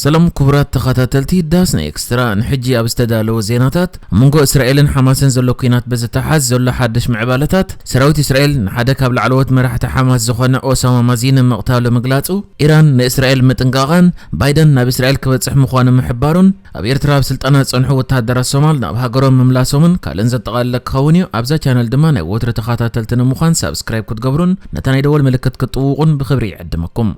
ሰላም ክቡራት ተኸታተልቲ ዳስና ኤክስትራ፣ ንሕጂ ኣብ ዝተዳለወ ዜናታት፣ ኣብ መንጎ እስራኤልን ሓማስን ዘሎ ኲናት ብዝተሓዝ ዘሎ ሓድሽ ምዕባለታት፣ ሰራዊት እስራኤል ንሓደ ካብ ላዕለዎት መራሕቲ ሓማስ ዝኾነ ኦሳማ ማዚኒ ምቕታሉ ምግላጹ፣ ኢራን ንእስራኤል ምጥንቃቓን ባይደን ናብ እስራኤል ክበጽሕ ምዃኑ ምሕባሩን፣ ኣብ ኤርትራ ኣብ ስልጠና ዝጸንሑ ወተሃደራት ሶማል ናብ ሃገሮም ምምላሶምን ካልእን ዘጠቓለለ ክኸውን እዩ። ኣብዛ ቻነል ድማ ናይ ወትሩ ተኸታተልቲ ንምዃን ሳብስክራይብ ክትገብሩን ነታ ናይ ደወል ምልክት ክትጥውቑን ብኽብሪ ይዕድመኩም።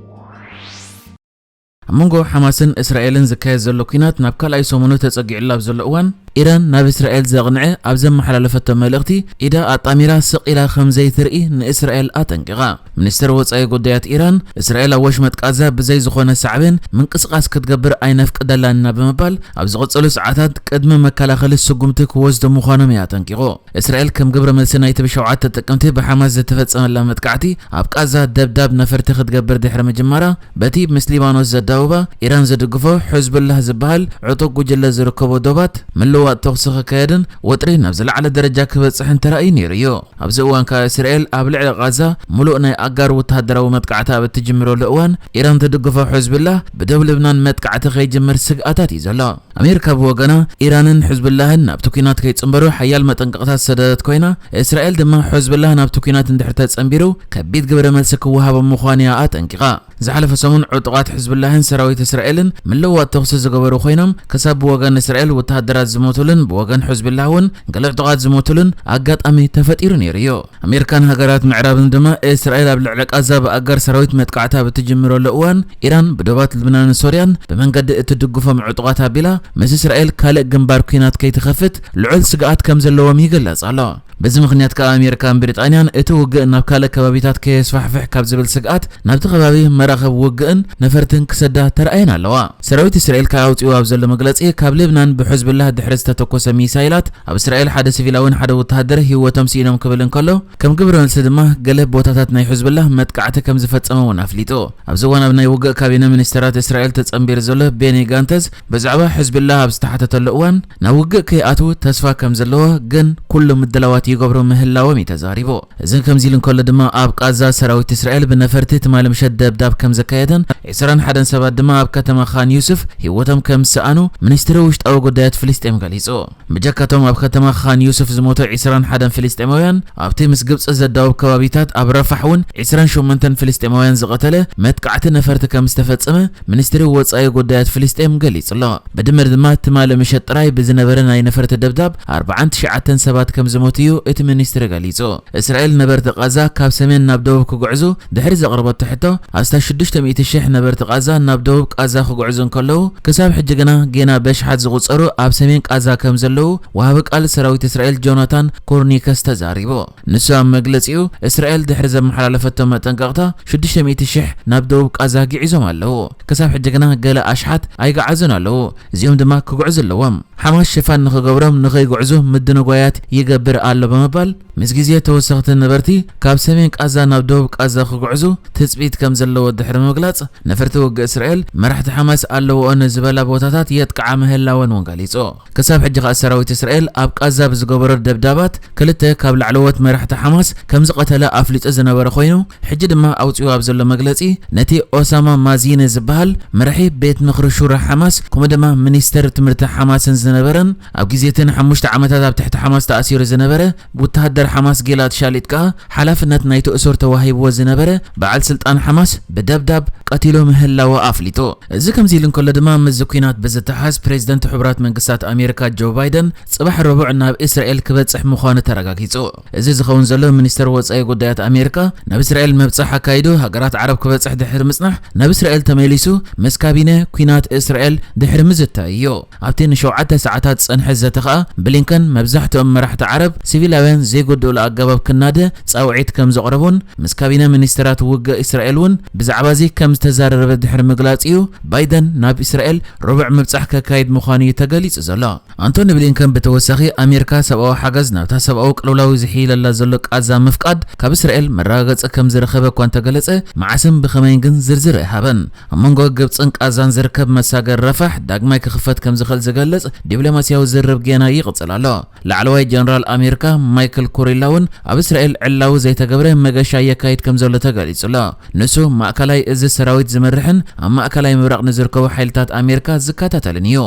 ኣብ መንጎ ሓማስን እስራኤልን ዝካየድ ዘሎ ኲናት ናብ ካልኣይ ሰሙኑ ተጸጊዑሉ ኣብ ዘሎ እዋን፣ ኢራን ናብ እስራኤል ዘቕንዐ ኣብ ዘመሓላለፈቶ መልእኽቲ፣ ኢዳ ኣጣሚራ ስቕ ኢላ ከም ዘይትርኢ ንእስራኤል ኣጠንቂቓ። ሚኒስትር ወጻኢ ጉዳያት ኢራን፣ እስራኤል ኣብ ወሽመጥ ቃዛ ብዘይ ዝኾነ ሳዕቤን ምንቅስቓስ ክትገብር ኣይነፍቅደላን ኢና ብምባል፣ ኣብ ዝቕጽሉ ሰዓታት ቅድመ መከላኸሊ ስጉምቲ ክወስዱ ምዃኖም እዩ ኣጠንቂቑ። እስራኤል ከም ግብረ መልሲ ናይቲ ብሸውዓተ ጥቅምቲ ብሓማስ ዝተፈጸመላ መጥቃዕቲ ኣብ ቃዛ ደብዳብ ነፈርቲ ክትገብር ድሕሪ ምጅማራ፣ በቲ ምስ ሊባኖስ ዘዳውባ ኢራን ዝድግፎ ሕዝቡላህ ዝበሃል ዕጡቕ ጉጅለ ዝርከቦ ዶባት ምልዋጥ ተኹሲ ክካየድን ወጥሪ ናብ ዝለዓለ ደረጃ ክበጽሕን ተራእዩ ነይሩ እዩ። ኣብዚ እዋን ከኣ እስራኤል ኣብ ልዕሊ ቃዛ ምሉእ ናይ ኣጋር ወተሃደራዊ መጥቃዕቲ ኣብ እትጅምረሉ እዋን፣ ኢራን ትድግፎ ሕዝቡላህ ብደቡብ ልብናን መጥቃዕቲ ከይጅምር ስግኣታት እዩ ዘሎ። ኣሜሪካ ብወገና፣ ኢራንን ሕዝቡላህን ናብቲ ኲናት ከይጽንበሩ ሓያል መጠንቀቕታት ዝሰደደት ኮይና፣ እስራኤል ድማ ሕዝቡላህ ናብቲ ኲናት እንድሕር ተጸንቢሩ፣ ከቢድ ግብረ መልሲ ክወሃቦ ምዃኑ እያ ኣጠንቂቓ። ዝሓለፈ ሰሙን ዕጡቓት ሕዝቡላህን ሰራዊት እስራኤልን ምልውዋጥ ተኹሲ ዝገበሩ ኮይኖም፣ ክሳብ ብወገን እስራኤል ወተሃደራት ዝሞቱሉን ብወገን ሕዝቡላህ እውን ገለ ዕጡቓት ዝሞቱሉን ኣጋጣሚ ተፈጢሩ ነይሩ እዩ። ኣሜሪካን ሃገራት ምዕራብን ድማ እስራኤል ኣብ ልዕሊ ቃዛ ብኣጋር ሰራዊት መጥቃዕቲ ኣብ እትጅምረሉ እዋን፣ ኢራን ብዶባት ልብናንን ሶርያን ብመንገዲ እትድግፎም ዕጡቓት ኣቢላ ምስ እስራኤል ካልእ ግንባር ኲናት ከይትኸፍት ልዑል ስግኣት ከም ዘለዎም ይግለጽ ኣሎ። በዚ ምኽንያት ከኣ ኣሜሪካን ብሪጣንያን እቲ ውግእ ናብ ካልእ ከባቢታት ከየስፋሕፍሕ ካብ ዝብል ስግኣት ናብቲ ከባቢ መራኸብ ውግእን ነፈርትን ክሰዳ ተራእየን ኣለዋ። ሰራዊት እስራኤል ከኣ ኣውጺኡ ኣብ ዘሎ መግለጺ፣ ካብ ልብናን ብሕዝቡላህ ድሕሪ ዝተተኮሰ ሚሳይላት ኣብ እስራኤል ሓደ ሲቪላውን ሓደ ወተሃደር ህይወቶም ስኢኖም ክብል እንከሎ፣ ከም ግብረ መልሲ ድማ ገለ ቦታታት ናይ ሕዝቡላህ መጥቃዕቲ ከም ዝፈጸመ እውን ኣፍሊጡ። ኣብዚ እዋን ኣብ ናይ ውግእ ካቢነ ሚኒስተራት እስራኤል ተጸንቢሩ ዘሎ ቤኒ ጋንተዝ ብዛዕባ ሕዝቡላህ ኣብ ዝተሓተተሉ እዋን፣ ናብ ውግእ ከይኣትዉ ተስፋ ከም ዘለዎ፣ ግን ኩሉ ምድላዋት ይገብሩ ምህላዎም እዩ ተዛሪቡ። እዚ ከምዚ ኢሉ እንከሎ ድማ፣ ኣብ ቃዛ ሰራዊት እስራኤል ብነፈርቲ ትማሊ ምሸት ደብዳብ ከም ዘካየደን ዒስራን ሓደን ሰባት ድማ ኣብ ከተማ ኻን ዩስፍ ህይወቶም ከም ዝሰኣኑ ሚኒስትሪ ውሽጣዊ ጉዳያት ፍልስጤም ገሊጹ። ብጀካቶም ኣብ ከተማ ኻን ዩስፍ ዝሞቱ ዒስራን ሓደን ፍልስጤማውያን፣ ኣብቲ ምስ ግብጺ ዘዳውብ ከባቢታት ኣብ ረፋሕ እውን ዒስራን ሸሞንተን ፍልስጤማውያን ዝቐተለ መጥቃዕቲ ነፈርቲ ከም ዝተፈጸመ ሚኒስትሪ ወጻኢ ጉዳያት ፍልስጤም ገሊጹ ኣሎ። ብድምር ድማ ትማሊ ምሸት ጥራይ ብዝነበረ ናይ ነፈርቲ ደብዳብ ኣርባዓን ትሽዓተን ሰባት ከም ዝሞቱ እዩ እቲ ሚኒስትሪ ገሊጹ። እስራኤል ነበርቲ ቃዛ ካብ ሰሜን ናብ ደቡብ ክጉዕዙ ድሕሪ ዘቕረበቶ ሕቶ፣ ኣስታት ሽዱሽተ ሚእቲ ሽሕ ነበርቲ ቃዛ ናብ ደቡብ ቃዛ ክጉዕዙ እንከለዉ፣ ክሳብ ሕጂ ግና ጌና በሽሓት ዝቑጸሩ ኣብ ሰሜን ቃዛ ከም ዘለዉ ወሃቢ ቃል ሰራዊት እስራኤል ጆናታን ኮርኒከስ ተዛሪቡ። ንሱ ኣብ መግለጺኡ፣ እስራኤል ድሕሪ ዘመሓላለፈቶ መጠንቀቕታ፣ ሽዱሽተ ሚእቲ ሽሕ ናብ ደቡብ ቃዛ ግዒዞም ኣለዉ። ክሳብ ሕጂ ግና ገለ ኣሽሓት ኣይገዓዙን ኣለዉ። እዚኦም ድማ ክጉዕዙ ኣለዎም። ሓማስ ሽፋን ንኽገብሮም ንኸይጉዕዙ ምድንጓያት ይገብር ኣሎ ብምባል፣ ምስ ግዜ ተወሰኽቲ ነበርቲ ካብ ሰሜን ቃዛ ናብ ደቡብ ቃዛ ክጉዕዙ ትጽቢት ከም ዘለዎ ድሕሪ ምግላጽ፣ ነፈርቲ ውግእ እስራኤል መራሕቲ ሓማስ ኣለዎኦ ንዝበላ ቦታታት የጥቅዓ ምህላወን እውን ገሊጹ። ክሳብ ሕጂ ከኣ ሰራዊት እስራኤል ኣብ ቃዛ ብዝገበሮ ደብዳባት ክልተ ካብ ላዕለዎት መራሕቲ ሓማስ ከም ዝቐተለ ኣፍሊጡ ዝነበረ ኮይኑ፣ ሕጂ ድማ ኣውጺኡ ኣብ ዘሎ መግለጺ፣ ነቲ ኦሳማ ማዚኒ ዝበሃል መራሒ ቤት ምኽሪ ሹራ ሓማስ፣ ከምኡ ድማ ሚኒስተር ትምህርቲ ሓማስን ዝነበረን፣ ኣብ ግዜ እቲ ንሓሙሽተ ዓመታት ኣብ ትሕቲ ሓማስ ተኣሲሩ ዝነበረ ወተሃደር ሓማስ ጊላድ ሻሊት ከኣ ሓላፍነት ናይቲ እሱር ተዋሂብዎ ዝነበረ በዓል ስልጣን ሓማስ ብደብዳብ ቀቲሉ ምህላወ ኣፍሊጡ። እዚ ከምዚ ኢሉ እንከሎ ድማ፣ ምስዚ ኲናት ብዝተሓዝ ፕሬዚደንት ሕቡራት መንግስታት ኣሜሪካ ጆ ባይደን ጽባሕ ረቡዕ ናብ እስራኤል ክበጽሕ ምዃኑ ተረጋጊጹ። እዚ ዝኸውን ዘሎ፣ ሚኒስተር ወጻኢ ጉዳያት ኣሜሪካ ናብ እስራኤል ምብጻሕ ኣካይዱ፣ ሃገራት ዓረብ ክበጽሕ ድሕሪ ምጽናሕ፣ ናብ እስራኤል ተመሊሱ ምስ ካቢነ ኲናት እስራኤል ድሕሪ ምዝታይ እዩ። ኣብቲ ንሸውዓተ ሰዓታት ዝጸንሐ ዘተ ከኣ፣ ብሊንከን መብዛሕትኦም መራሕቲ ዓረብ ሲቪላውያን ዘይጎድኡሉ ኣገባብ ክናደ ጻውዒት ከም ዘቕረቡን ምስ ካቢነ ሚኒስተራት ውግእ እስራኤል እውን ብዛዕባ እዚ ከም ዝተዛረበ ድሕሪ ምግላጽ እዩ ባይደን ናብ እስራኤል ረቡዕ ምብጻሕ ከካይድ ምዃኑ እዩ ተገሊጹ ዘሎ። ኣንቶኒ ብሊንከን ብተወሳኺ፣ ኣሜሪካ ሰብኣዊ ሓገዝ ናብታ ሰብኣዊ ቅልውላው ዝሕይለላ ዘሎ ቃዛ ምፍቃድ ካብ እስራኤል መረጋገጺ ከም ዝረኸበ እኳ እንተገለጸ፣ መዓስን ብኸመይን ግን ዝርዝር ኣይሃበን። ኣብ መንጎ ግብጽን ቃዛን ዝርከብ መሳገር ረፋሕ ዳግማይ ክኽፈት ከም ዝኽእል ዝገልጽ ዲፕሎማስያዊ ዝርርብ ጌና ይቕጽል ኣሎ። ላዕለዋይ ጀነራል ኣሜሪካ ማይክል ኩሪላ እውን ኣብ እስራኤል ዕላዊ ዘይተገብረ መገሻ የካይድ ከም ዘሎ ተገሊጹ ኣሎ። ንሱ፣ ማእከላይ እዚ ሰራዊት ዝመርሕን ኣብ ማእከላይ ምብራቕ ንዝርከቡ ሓይልታት ኣሜሪካ ዝከታተልን እዩ።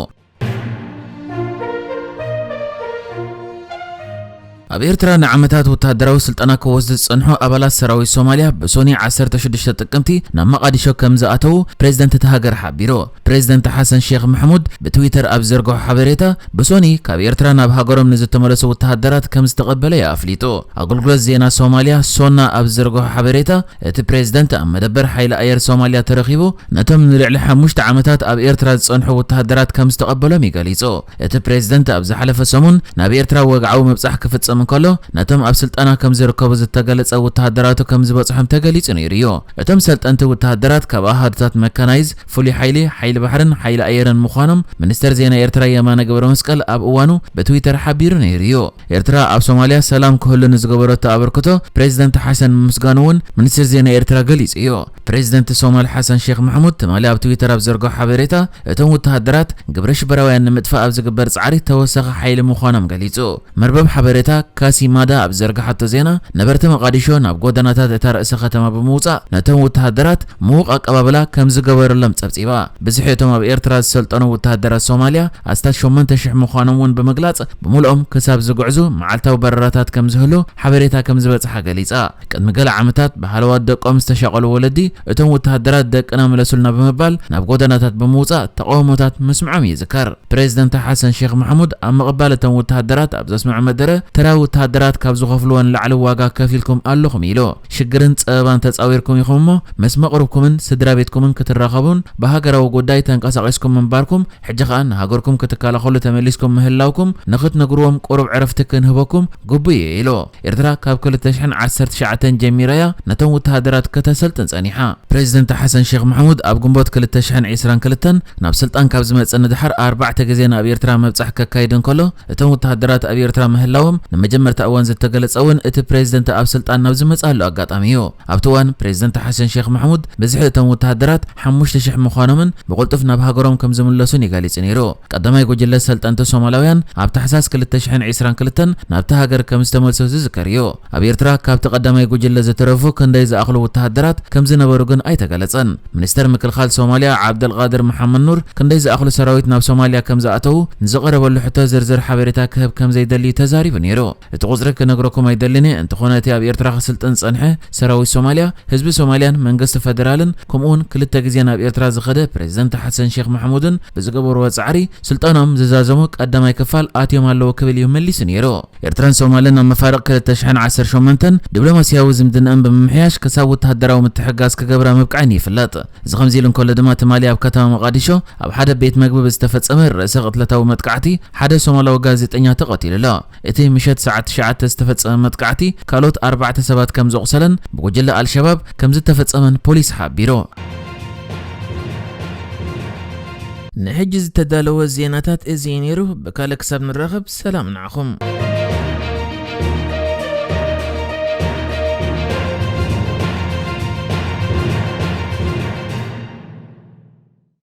ኣብ ኤርትራ ንዓመታት ወተሃደራዊ ስልጠና ክወስዱ ዝጸንሑ ኣባላት ሰራዊት ሶማልያ ብሶኒ ዓሰርተ ሽዱሽተ ጥቅምቲ ናብ መቓዲሾ ከም ዝኣተዉ ፕሬዝደንት እቲ ሃገር ሓቢሩ። ፕሬዝደንት ሓሰን ሼክ መሕሙድ ብትዊተር ኣብ ዘርግሖ ሓበሬታ፣ ብሶኒ ካብ ኤርትራ ናብ ሃገሮም ንዝተመለሱ ወተሃደራት ከም ዝተቐበለ እዩ ኣፍሊጡ። ኣገልግሎት ዜና ሶማልያ ሶና ኣብ ዘርግሖ ሓበሬታ፣ እቲ ፕሬዝደንት ኣብ መደበር ሓይሊ ኣየር ሶማልያ ተረኺቡ ነቶም ንልዕሊ ሓሙሽተ ዓመታት ኣብ ኤርትራ ዝጸንሑ ወተሃደራት ከም ዝተቐበሎም እዩ ገሊጹ። እቲ ፕሬዝደንት ኣብ ዝሓለፈ ሰሙን ናብ ኤርትራ ወግዓዊ ምብጻሕ ክፍጽም እንከሎ፣ ነቶም ኣብ ስልጠና ከም ዝርከቡ ዝተገለጸ ወተሃደራቱ ከም ዝበጽሖም ተገሊጹ ነይሩ እዩ። እቶም ሰልጠንቲ ወተሃደራት ካብ ኣሃዱታት መካናይዝ፣ ፍሉይ ሓይሊ፣ ሓይሊ ባሕርን ሓይሊ ኣየርን ምዃኖም ሚኒስተር ዜና ኤርትራ የማነ ገብረ መስቀል ኣብ እዋኑ ብትዊተር ሓቢሩ ነይሩ እዩ። ኤርትራ ኣብ ሶማልያ ሰላም ክህሉ ንዝገበረቶ ኣበርክቶ ፕሬዝደንት ሓሰን ምምስጋኑ እውን ሚኒስትር ዜና ኤርትራ ገሊጹ እዩ። ፕሬዝደንት ሶማል ሓሰን ሼክ መሕሙድ ትማሊ ኣብ ትዊተር ኣብ ዘርግሖ ሓበሬታ፣ እቶም ወተሃደራት ግብረ ሽበራውያን ንምጥፋእ ኣብ ዝግበር ጻዕሪ ተወሳኺ ሓይሊ ምዃኖም ገሊጹ። መርበብ ሓበሬታ ካሲማዳ ኣብ ዘርግሓቶ ዜና፣ ነበርቲ መቓዲሾ ናብ ጎደናታት እታ ርእሰ ከተማ ብምውጻእ ነቶም ወተሃደራት ምዉቕ ኣቀባብላ ከም ዝገበረሎም ጸብጺባ። ብዝሒ እቶም ኣብ ኤርትራ ዝሰልጠኑ ወተሃደራት ሶማልያ ኣስታት ሸሞንተ ሽሕ ምዃኖም እውን ብምግላጽ፣ ብምልኦም ክሳብ ዝግዕዙ መዓልታዊ በረራታት ከም ዝህሉ ሓበሬታ ከም ዝበጽሓ ገሊጻ። ቅድሚ ገለ ዓመታት ብሃለዋት ደቆም ዝተሻቐሉ ወለዲ፣ እቶም ወተሃደራት ደቅና ምለሱልና ብምባል ናብ ጎደናታት ብምውጻእ ተቓውሞታት ምስምዖም ይዝከር። ፕሬዝደንት ሓሰን ሼክ መሕሙድ ኣብ ምቕባል እቶም ወተሃደራት ኣብ ዘስምዖ መደረ፣ ተራ ወተሃደራት ካብ ዝኸፍልዎ ንላዕሊ ዋጋ ከፊልኩም ኣለኹም ኢሉ። ሽግርን ጸበባን ተጻዊርኩም ኢኹም እሞ፣ ምስ መቕርብኩምን ስድራ ቤትኩምን ክትራኸቡን ብሃገራዊ ጉዳይ ተንቀሳቒስኩም ምንባርኩም፣ ሕጂ ኸኣ ንሃገርኩም ክትከላኸሉ ተመሊስኩም ምህላውኩም ንኽትነግርዎም ቁሩብ ዕረፍቲ ክንህበኩም ግቡእ እዩ ኢሉ። ኤርትራ ካብ ክልተ ሽሕን ዓሰርተ ትሽዓተን ጀሚራ እያ ነቶም ወተሃደራት ከተሰልጥን ጸኒሓ። ፕሬዝደንት ሓሰን ሼክ መሕሙድ ኣብ ግንቦት ክልተ ሽሕን ዕስራን ክልተን ናብ ስልጣን ካብ ዝመጽእ ንድሓር ኣርባዕተ ግዜ ናብ ኤርትራ ምብጻሕ ከካይድ እንከሎ፣ እቶም ወተሃደራት ኣብ ኤርትራ ምህላዎም ንመጀመርታ እዋን ዝተገለጸ እውን እቲ ፕሬዝደንት ኣብ ስልጣን ናብ ዝመጽኣሉ ኣጋጣሚ እዩ። ኣብቲ እዋን ፕሬዝደንት ሓሰን ሼክ መሕሙድ ብዝሒ እቶም ወተሃደራት ሓሙሽተ ሽሕ ምዃኖምን ብቕልጡፍ ናብ ሃገሮም ከም ዝምለሱን እዩ ገሊጹ ነይሩ። ቀዳማይ ጉጅለ ሰልጠንቲ ሶማላውያን ኣብ ታሕሳስ ክልተ ሽሕን ዕስራን ክልተን ናብቲ ሃገር ከም ዝተመልሱ ዝዝከር እዩ። ኣብ ኤርትራ ካብቲ ቀዳማይ ጉጅለ ዝተረፉ ክንደይ ዝኣኽሉ ወተሃደራት ከም ዝነበሩ ግን ኣይተገለጸን። ሚኒስተር ምክልኻል ሶማልያ ዓብደልቃድር መሓመድ ኑር ክንደይ ዝኣኽሉ ሰራዊት ናብ ሶማልያ ከም ዝኣተዉ ንዝቐረበሉ ሕቶ ዝርዝር ሓበሬታ ክህብ ከም ዘይደሊ ተዛሪቡ ነይሩ። እቲ ቁጽሪ ክነግረኩም ኣይደልን እየ፣ እንተኾነ እቲ ኣብ ኤርትራ ክስልጥን ዝጸንሐ ሰራዊት ሶማልያ፣ ህዝቢ ሶማልያን መንግስቲ ፈደራልን ከምኡውን ክልተ ግዜ ናብ ኤርትራ ዝኸደ ፕሬዝደንት ሓሰን ሼክ መሕሙድን ብዝገበርዎ ጻዕሪ ስልጣኖም ዝዛዘሙ ቀዳማይ ክፋል ኣትዮም ኣለዉ ክብል እዩ መሊሱ ነይሩ። ኤርትራን ሶማልን ኣብ መፋርቕ ክልተ ሽሕን ዓሰርተ ሸሞንተን ዲፕሎማስያዊ ዝምድንአን ብምምሕያሽ ክሳብ ወተሃደራዊ ምትሕግጋዝ ክገብራ ምብቃዐን ይፍለጥ። እዚ ከምዚ ኢሉ እንከሎ ድማ ትማሊ ኣብ ከተማ መቓዲሾ ኣብ ሓደ ቤት መግቢ ብዝተፈጸመ ርእሰ ቅትለታዊ መጥቃዕቲ ሓደ ሶማላዊ ጋዜጠኛ ተቐቲሉ ኣሎ። እቲ ምሸት ሰዓት ትሽዓተ ዝተፈጸመ መጥቃዕቲ ካልኦት ኣርባዕተ ሰባት ከም ዘቑሰለን ብጉጅለ ኣልሸባብ ከም ዝተፈጸመን ፖሊስ ሓቢሩ። ንሕጂ ዝተዳለወ ዜናታት እዚ እዩ ነይሩ። ብካልእ ክሳብ ንራኸብ ሰላም ንዓኹም።